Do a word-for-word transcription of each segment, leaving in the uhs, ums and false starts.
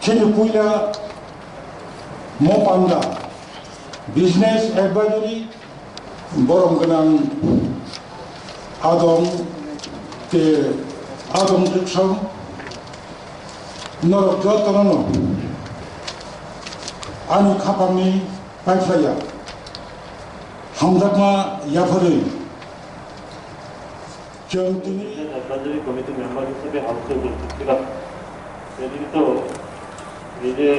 Chini puila mo panda business advisory borom gwnang adong te adong juksom norok jotono no ani khapangni paiphlaiya hamjakma yapharwi. Chwng tini Advisory Committee member হিসেবে হাউসে উপস্থিত ছিলাম। সেদিন তো এই যে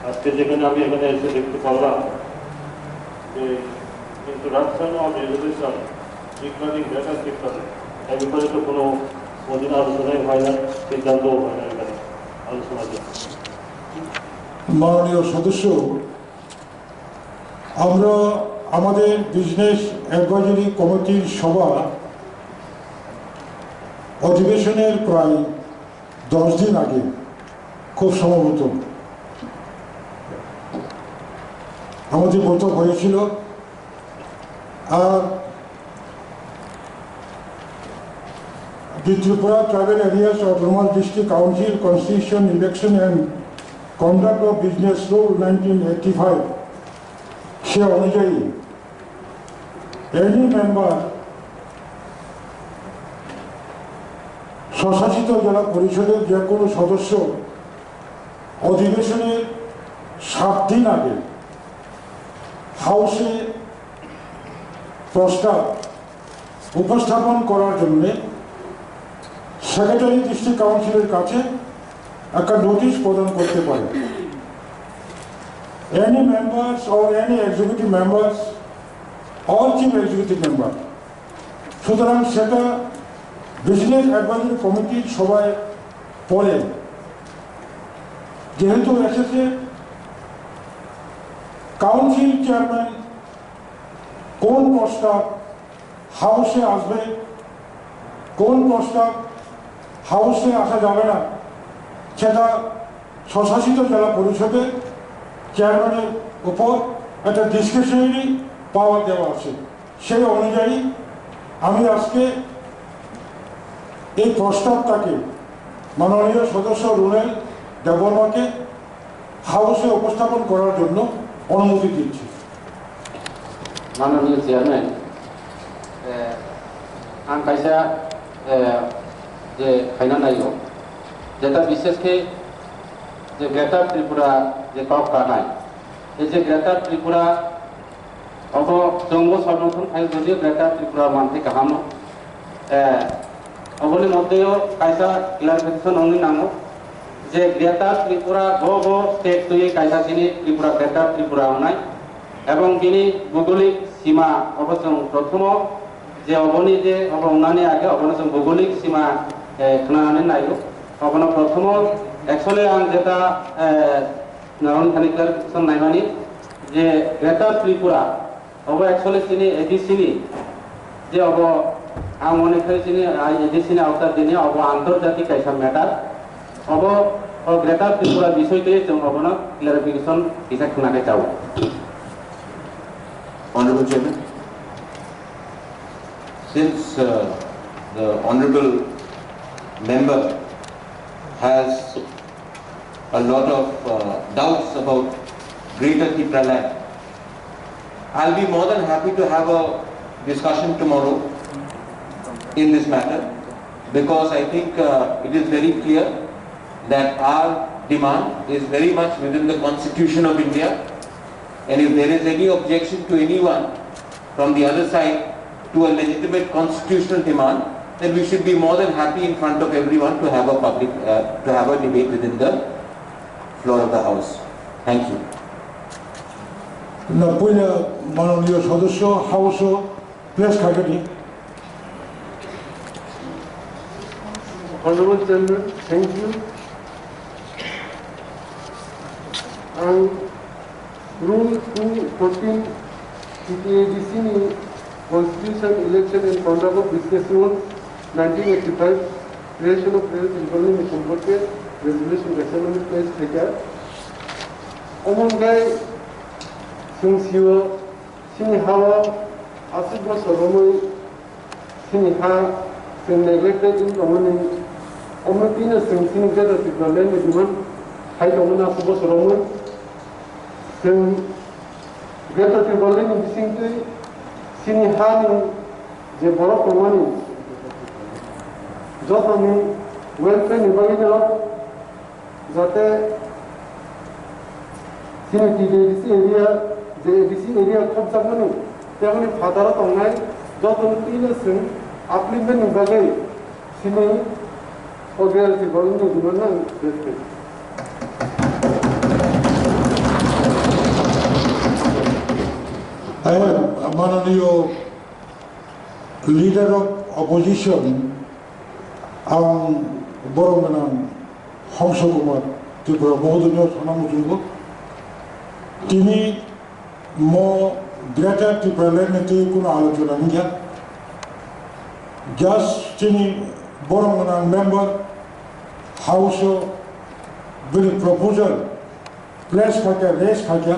আজকে যেখানে আমি এখানে এসে দেখতে পারলাম যে introduction of resolution declaring greater Tripura, এই ব্যাপারে তো কোনো কোনোদিন আলোচনাই হয় না, সিদ্ধান্তও হয় না এখানে আলোচনার জন্য। মাননীয় সদস্য, আমরা আমাদের বিজনেস অ্যাডভাইজারি কমিটির সভা অধিবেশনের প্রায় দশ দিন আগে, খুব সম্ভবত আমাদের বৈঠক হয়েছিল। আর The Tripura Tribal Areas Autonomous District Council Constitution Election and Conduct of Business Rule nineteen eighty-five, সে অনুযায়ী এনি মেম্বার স্বশাসিত জেলা পরিষদের যে কোনো সদস্য অধিবেশনের সাত দিন আগে হাউসে প্রস্তাব উপস্থাপন করার জন্য সেক্রেটারি ডিস্ট্রিক্ট কাউন্সিলের কাছে একটা নোটিশ প্রদান করতে পারে। Any members or any executive members or chief executive member, সুতরাং সেটা বিজনেস অ্যাডভাইজারি কমিটির সভায় পড়ে যেহেতু এসেছে, কাউন্সিল চেয়ারম্যান কোন প্রস্তাব হাউসে আসবে, কোন প্রস্তাব হাউসে আসা যাবে না, সেটা স্বশাসিত জেলা পরিষদের চেয়ারম্যানের উপর একটা ডিসক্রিশনারি পাওয়ার দেওয়া আছে। সেই অনুযায়ী আমি আজকে এই প্রস্তাবটাকে মাননীয় সদস্য রুনেল দেববর্মাকে হাউসে উপস্থাপন করার জন্য অনুমতি দিচ্ছি। Mananiya Chairman, eh, ang kaisa, eh, je khaina naio, jeta bishesh khe je Greater Tripura je kok kanai, ei je Greater Tripura obo chwngbo somorthon khaio, jodio Greater Tripura manthai kaham no. Eh, oboni moddheo kaisa clarification wngwi nango je Greater Tripura bo bo state twiwi kaisa chini Tripura, Greater Tripura wngnai, ebong bini bhugolik sima obo chwng prothomo je oboni je obo wngnani age obono chwng bhugolik sima, eh, khwnanani naio. Obono prothomo actually ang jeta, eh, nang thani clarification naimani je Greater Tripura obo actually chini A D C ni, je obo ang mone khai chini, ah, A D C ni outer dini obo antarjatik kaisa matter. Obo, o Greater Tripura bisoi tei chwng obono clarification kisa khna khe chao. Honorable Chairman, since, uh, the Honorable Member has a lot of, uh, doubts about Greater Tipraland, I'll be more than happy to have a discussion tomorrow in this matter, because I think, uh, it is very clear that our demand is very much within the Constitution of India, and if there is any objection to anyone from the other side to a legitimate constitutional demand, then we should be more than happy in front of everyone to have a public, uh, to have a debate within the floor of the House. Thank you. Na puila mananiyo sodosyo House o press khaikhe di. Honorable Chairman, thank you. Ang Rule two fourteen C T A D C ni Constitution, Election and Conduct of Business Rule Nineteen eighty-five creation of Greater Tipraland ni সম্পর্কে resolution kaisa mani pass khaikha. Omo hwnkhe chwng sio chini ha-o aswk bosor romwi chini ha chwng neglected wng tongmani, omo twino chwng chini Greater Tipraland ni demand khai tongmani aswk bosor romwi. Chwng Greater Tipraland ni bisingtwi chini ha ni je borok tongmani jotoni welfare ni bagwino jate chini T D A D C area je A D C area khobjakmani tei aboni phataro tongnai jotoni twino chwng upliftment ni bagwi chini O G R C bolongni demand ang respect. Ai, mananiyo leader of opposition, ang borok gwnang Hongso Kumar Tripura mohodoinyo sana muchungo. Tini mo Greater Tipraland ni twi kuno alochona wngya. Just chini borok gwnang member house o bini proposal place khaikha, raise khaikha.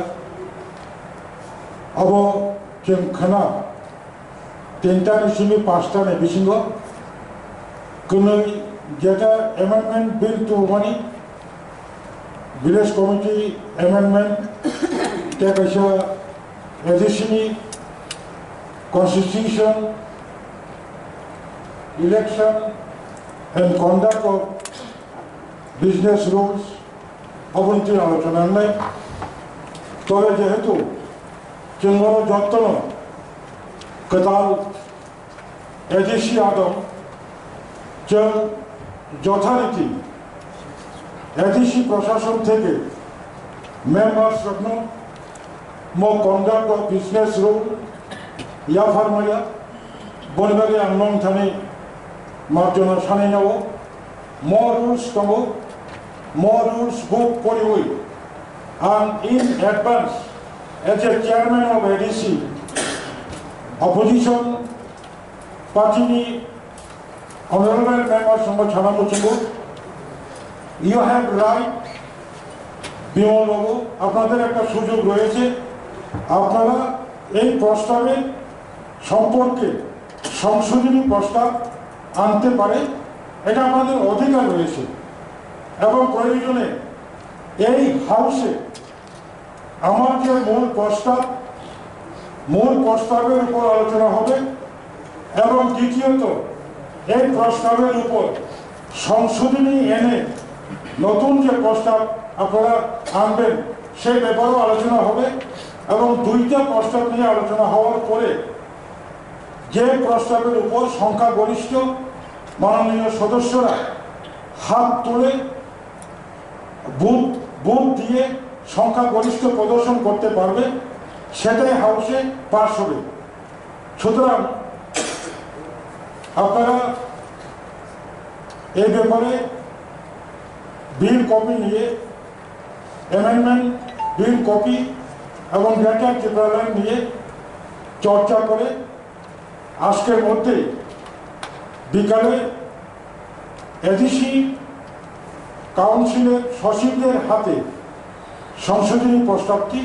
Abo chwng khna tinta ni simi panchta ni bisingo kwnwi jeta amendment bill tubumani village committee amendment tei kaisa A D C ni constitution, election and conduct of business rules, aboni twi alochona wngnai. Tobe jehetu chwng oro jottono kwtal A D C adong, chwng jothariti A D C proshashon theke members rokno mo conduct of business rule yapharmaya, boni bagwi ang nong thani marjona sanai nao. Mo rules tongo, mo rules book poriwi ang in advance as a chairman of A D C, opposition party ni honorable member songbo sana muchungo, you have right, Bimal babu, আপনাদের একটা সুযোগ রয়েছে, আপনারা এই প্রস্তাবের সম্পর্কে সংশোধনী প্রস্তাব আনতে পারে, এটা আপনাদের অধিকার রয়েছে এবং প্রয়োজনে এই হাউসে আমার যে মূল প্রস্তাব, মূল প্রস্তাবের উপর আলোচনা হবে এবং দ্বিতীয়ত এই প্রস্তাবের উপর সংশোধনী এনে নতুন যে প্রস্তাব আপনারা আনবেন সেই ব্যাপারেও আলোচনা হবে এবং দুইটা প্রস্তাব নিয়ে আলোচনা হওয়ার পরে যে প্রস্তাবের উপর সংখ্যাগরিষ্ঠ মাননীয় সদস্যরা হাত তুলে ভোট ভোট দিয়ে সংখ্যাগরিষ্ঠ প্রদর্শন করতে পারবে, সেটাই হাউসে পাস হবে। সুতরাং আপনারা এই ব্যাপারে বিল কপি নিয়ে, অ্যামেন্ডমেন্ট বিল কপি এবং গ্রেটার ত্রিপুরাল্যান্ড নিয়ে চর্চা করে আজকের মধ্যেই বিকালে এডিসি কাউন্সিলের সচিবদের হাতে সংশোধনী প্রস্তাবটি